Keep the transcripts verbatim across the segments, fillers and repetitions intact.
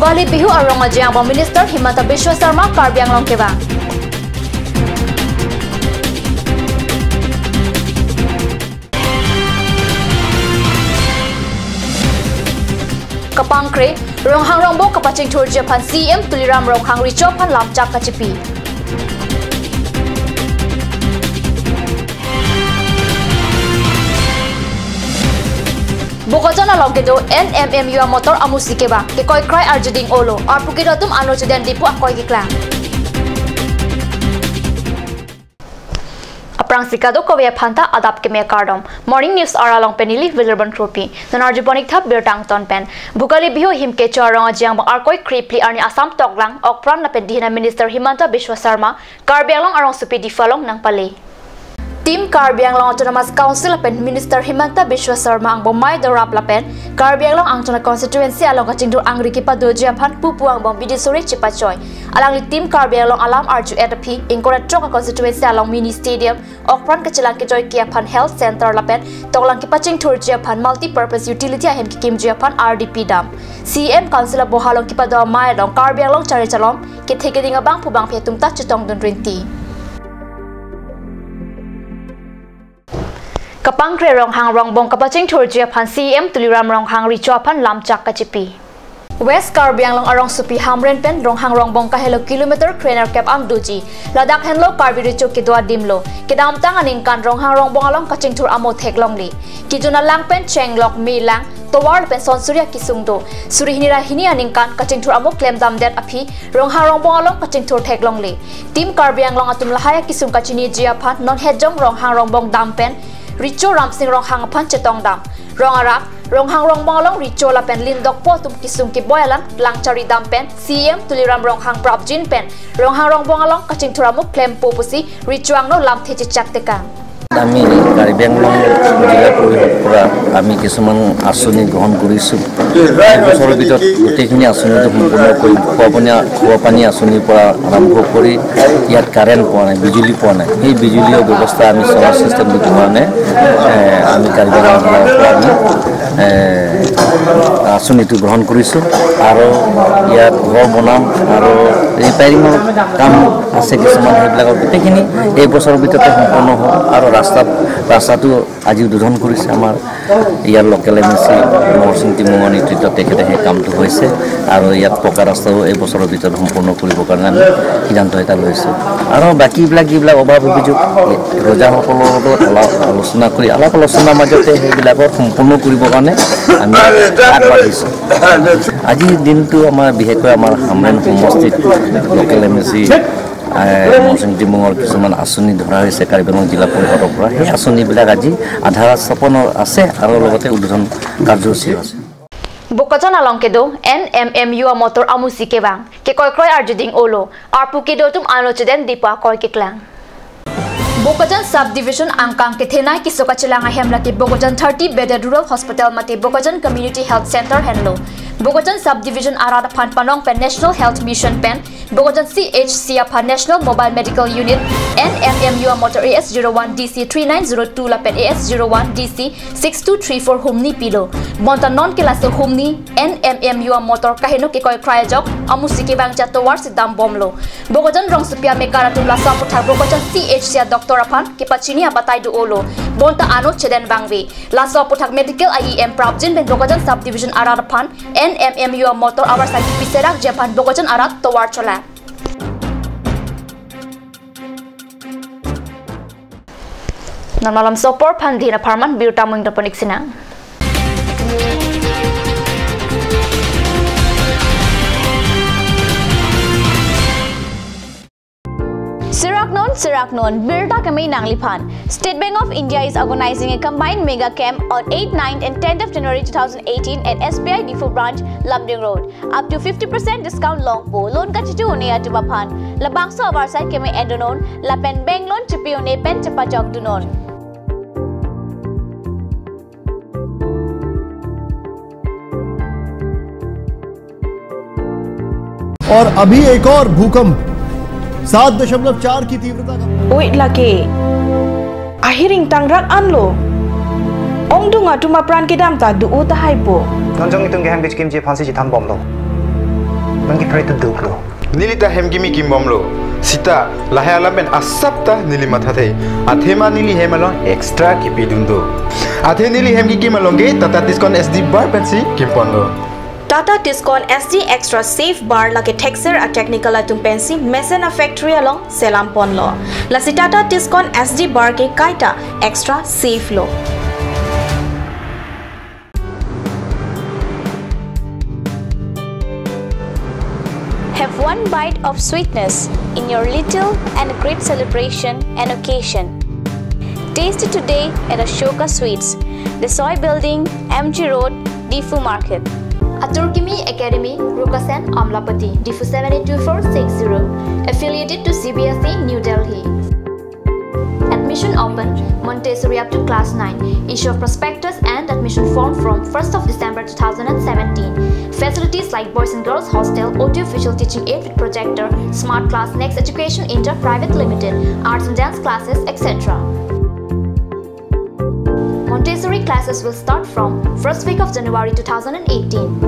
Bhokali Bihu arong ajang abang Minister Himanta Biswa Sarma Karbi Anglong kevang. Kapangkre, Ronghang Rongbong kapachingthurji aphan C E M Tuliram Ronghang recho aphan lamchak kachipi. Bokajan along kedo N M M U amotor amusi kevang, kekoikrai arjuding olo, arpu kedo atum ano chedendetpo akoi keklang. Aphrangsi kadokave aphanta adap keme kardom. Morning News ara along pen neli William Kropi. Non arjupon ik tha birta angton pen. Bhokali Bihu ahim kecho arong ajang abang Arkoi kre phli arni Assam toklang, okpran lapen dihina Minister Himanta Biswa Sarma, Karbi Anglong arongsopi Diphu along nangpale. Team Karbi Anglong Autonomous Council lapen Minister Himanta Biswa Sarma angbong mai dorap lapen Karbi Anglong angtona constituency along kachingthur angri kepadoji aphan pupu angbong bidi sore chepachoi. Alangli Team Karbi Anglong alam arju-et aphi ingkoi ra throk a constituency along mini stadium, okpran kachelang kejoike aphan health center lapen toklang kepachingthurji aphan multi-purpose utility ahem kekimji aphan R D P dam. C E M Council aboha along kepado amei along Karbi Anglong chari chalom kethe keding abangphu bangphi atum ta chetongdun rinti. Kapangkre, Ronghang Rongbong kapachingthurji aphan C E M Tuliram Ronghang recho aphan lamchak kachipi. West Karbi Anglong arongsopi Hamren pen Ronghang Rongbong kahelo kilometer krenerkep an doji. Ladak henlo Karbi recho kedo adim lo. Kedamtang aningkan Ronghang Rongbong along kachingthur amo theklongle. Kejun alang pen chenglok, melang, tovar pen son suri akesung do. Suri hini ra hini aningkan kachingthur amo klemdamdet aphi Ronghang Rongbong along kachingthur theklongle. Team Karbi Anglong atum lahai akesung kachiniji aphan non hejong Ronghang Rongbong dam pen recho Ramsing Ronghang aphan chetongdam. Rong arak, Ronghang Rongbong along recho lapen lindokpo atum kesung keboi alam langchari dam pen C E M Tuliram Ronghang prapjin pen Ronghang Rongbong along kachingthur amo klempo pusi recho angno lamthe chechak tekang. আমি কাৰ্বি আংলং জিলা পৰিষদৰ পৰা আমি কিছুমান আঁচনি গ্ৰহণ কৰিছোঁ। এই বছৰৰ ভিতৰত গোটেইখিনি আঁচনিটো সম্পূৰ্ণ কৰিম। খোৱা পানী, খোৱা পানী আঁচনিৰ পৰা আৰম্ভ কৰি ইয়াত কাৰেণ্ট পোৱা নাই, বিজুলী পোৱা নাই, সেই বিজুলীৰ ব্যৱস্থা আমি চলাৰ চিষ্টেমটো কাৰণে, এ, আমি কাৰ্বি আংলং জিলাৰ পৰা আমি, এ, আঁচনিটো গ্ৰহণ কৰিছোঁ। আৰু ইয়াত ঘৰ বনাম আৰু ৰিপেয়াৰিঙৰ কাম আছে কিছুমান, সেইবিলাকৰ গোটেইখিনি এই বছৰৰ ভিতৰতে সম্পন্ন হ'ব। আৰু ৰাস্তাত, ৰাস্তাটো আজি উদ্বোধন কৰিছে আমাৰ ইয়াৰ লোকেল এম এ চি মহৰসিং টিমুঙৰ নেতৃত্বত তেখেতে সেই কামটো হৈছে। আৰু ইয়াত পকা ৰাস্তাও এই বছৰৰ ভিতৰত সম্পূৰ্ণ কৰিবৰ কাৰণে আমি সিদ্ধান্ত এটা লৈছোঁ। আৰু বাকীবিলাক যিবিলাক অভাৱ অভিযোগ ৰজাসকলৰ লগত আলাপ আলোচনা কৰি, আলাপ আলোচনাৰ মাজতে সেইবিলাকৰ সম্পূৰ্ণ কৰিবৰ কাৰণে আমি আগবাঢ়িছোঁ। আজিৰ দিনটো আমাৰ বিশেষকৈ আমাৰ হামৰেণ সমষ্টিত লোকেল এম এ চি, এ, মহৰসিং টিমুঙৰ কিছুমান আঁচনি ধৰা হৈছে কাৰ্বি আংলং জিলা পৰিষদৰ পৰা। সেই আঁচনিবিলাক আজি আধাৰ স্থাপনৰ আছে আৰু লগতে উদ্বোধন কাৰ্যসূচীও আছে। Bokajan along kedo N M M U amotor amusi kevang, kekoikrai arjuding olo, arpu kedo atum ano chedendetpo akoi keklang. Bokajan Subdivision angkang kethenei keso kachelang ahem lake Bokajan thirty bedded Rural Hospital mate Bokajan Community Health Center henlo. Bokajan Subdivision arat aphan panong pen National Health Mission pen Bokajan C H C aphan National Mobile Medical Unit, N M M U amotor A S zero one D C three nine zero two lapen A S zero one D C six two three four humni pilo. Bonta non ke laso humni N M M U amotor kaheno kekoikrai ajok amusi kevangji atovar si dambomlo. Bokajan rongsopi amekar atum laso aputhak Bokajan C H C adoctor aphan kepachini abatai do olo. Bonta ano chedendetbangve. Laso aputhak medical a E M prapjin pen Bokajan Subdivision arat aphan N M M U amotor avarsai kepi serakji aphan Bokajan arat tovar chola. Non malom sopor aphan dina pharman birta mung daponik sinang. Serak non, serak non, birta keme nangliphan. State Bank of India is organizing a combined mega camp on eighth, ninth and tenth of January two thousand eighteen at S B I Diphu branch, Lumding Road. Up to fifty percent discount longpo, loan kachitu un-e atum aphan. Labangso avarsai keme endonon, lapen bank loan chipi un-e pen chepajok dunon. और अभी एक और भूकंप सात दशमलव चार की तीव्रता का। Oi lake. Ahiring tangrak anlo. Ongdung atum apran kedam ta do-o tahai po. Nonjong itum kehem kechikimji aphansi chithan bomlo. Nangkipre tu duklo. Neli ta hem kimi kimbomlo. Sita, lahai alam pen asap ta neli mathathe. Athema neli hem along extra kipidun do. Athe neli hem kikim along ke Tata Tiscon S D bar pensi kimponlo. Tata Tiscon S D Extra Safe Bar lake thekser a technical atum pensi mesen a factory along selam ponlo. Lasi Tata Tiscon S D bar ke kaita extra safe lo. Have one bite of sweetness in your little and great celebration and occasion. Taste it today at Ashoka Sweets, Desoi Building, M G Road, Diphu Market. Atur Kimi Academy, Rukasen, Amlapati, Diphu seven eight two four six zero. Affiliated to C B S E, New Delhi. Admission open, Montessori up to class nine. Issue of prospectus and admission form from first of December two thousand and seventeen. Facilities like boys and girls hostel, audio visual teaching aid with projector, smart class, Next Education India Private Limited, arts and dance classes, et cetera. Montessori classes will start from first week of January two thousand and eighteen.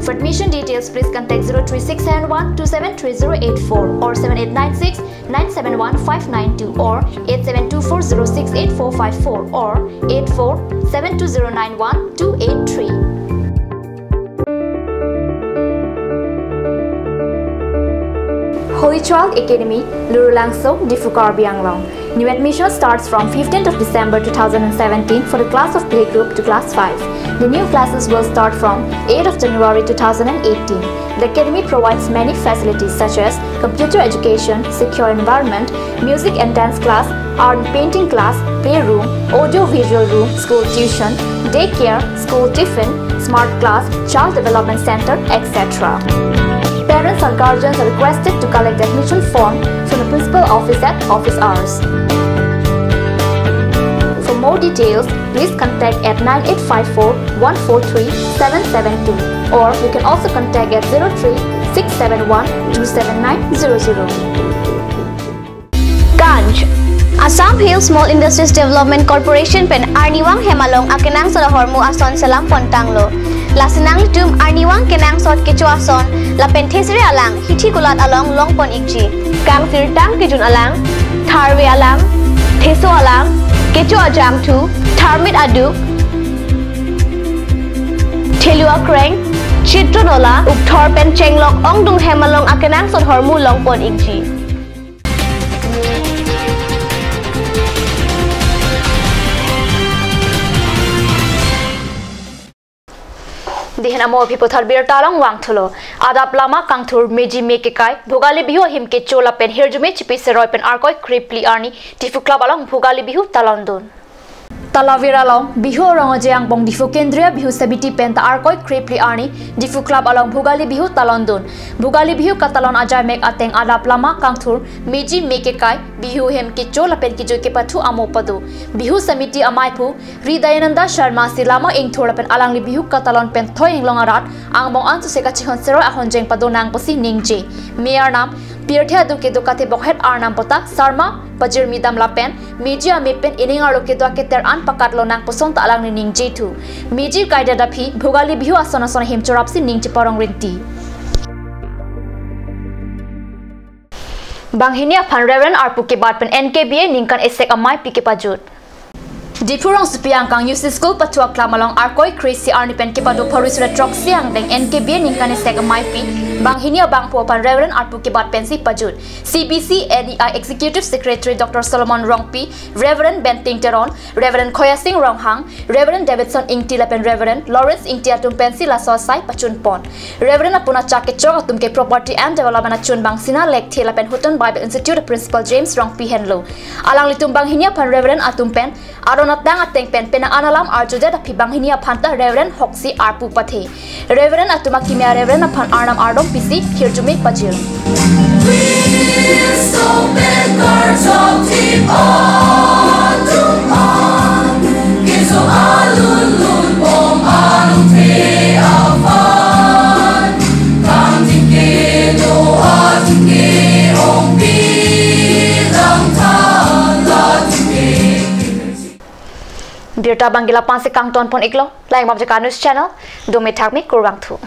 For admission details, please contact zero three six seven one two seven three zero eight four or seven eight nine six nine seven one five nine two or eight seven two four zero six eight four five four or eight four seven two zero nine one two eight three. Holy Child Academy, Lurulangso, Diphu, Karbi Anglong. New admission starts from fifteenth of December two thousand and seventeen for the class of playgroup to class five. The new classes will start from eighth of January two thousand and eighteen. The academy provides many facilities such as computer education, secure environment, music and dance class, art and painting class, playroom, audio visual room, school tuition, daycare, school tiffin, smart class, child development center, et cetera. Parents or guardians are requested to collect the admission form from the principal office at office hours. For more details, please contact at nine eight five four one four three seven seven two, or you can also contact at zero three six seven one two seven nine zero zero. Ganj. Assam Hill Small Industries Development Corporation pen arnivang hem along akenangsot ahormu ason selam pontanglo. Lasi nanglitum arnivang kenangsot kecho ason lapen thesere alang hithi kulat along longpon ikji. Kangsirtang kejun alang, tharve alang, theso alang, kecho ajangthu, tharmit aduk, thelu akreng, chitron ola, ukthor pen chenglok ongdung hem along akenangsot ahormu longpon ikji. Dei hin amo aphi puthot birta along vangthulo. Adap lama kangthur meji me kekai, Bhogali Bihu ahim kecho lapen hirjume chipi seroi pen Arkoi kre phli arni Diphu Club along Bhogali Bihu talondun. Talavir along Bihu arong aje angbong Diphu Kendriya Bihu Samiti penta Arkoi kre phli arni Diphu Club along Bhogali Bihu talondun. Bhogali Bihu katalon ajai mek ateng adap lama kangthur meji me kekai, Bihu hem kecho lapen kejui kepathu amo pado. Bihu Samiti amaiphu Ri Dayananda Sharma si lama ingthur lapen alangli Bihu katalon pen thoi inglong arat angbong ansose kachihon seroi ahonjeng padonang pusi ningje. Me arnam, pirthe adung kedo kathe bokhet arnam puta Sharma pajirmi dam lapen meji ame pen ining arlo kedo aketer an pakat lonang puson ta alangli ningjithu. Meji kaidat aphi Bhogali Bihu ason ason ahim chorapsi ning cheparong rinti. Banghini aphan Reverend arpu kebat pen N K B A ningkan esek ameipi kepajut. Diphu rongsopi angkang U C School pathu aklam along Arkoi kre isi arni pen kepado pharo sura throksi angdeng N K B A ningkan esek ameipi banghini abangphu aphan Reverend arpu kebat pensi pajut. C B C N E I Executive Secretary Doctor Solomon Rongpi, Reverend Benting Teron, Reverend Khoyasing Ronghang, Reverend Davidson Ingti lapen Reverend Lawrence Ingti atum pensi laso asai pachunpon. Reverend apun achak kechok atum ke Property and Development achunbang Sina Lekthe lapen Houghton Bible Institute Principal James Rongpi henlo. Alanglitum banghini aphan Reverend atum pen aron atang ateng pen penang an alam arjudet aphi banghini aphan ta Reverend hoksi arpu pathe. Reverend atum akimi a-Reverend aphan arnam ardom pisi hirjume pajir. Birta abang ke la-an pensi kangtonpon iklo, Laingbam Jaka News Channel, dome thakme kurvangthu.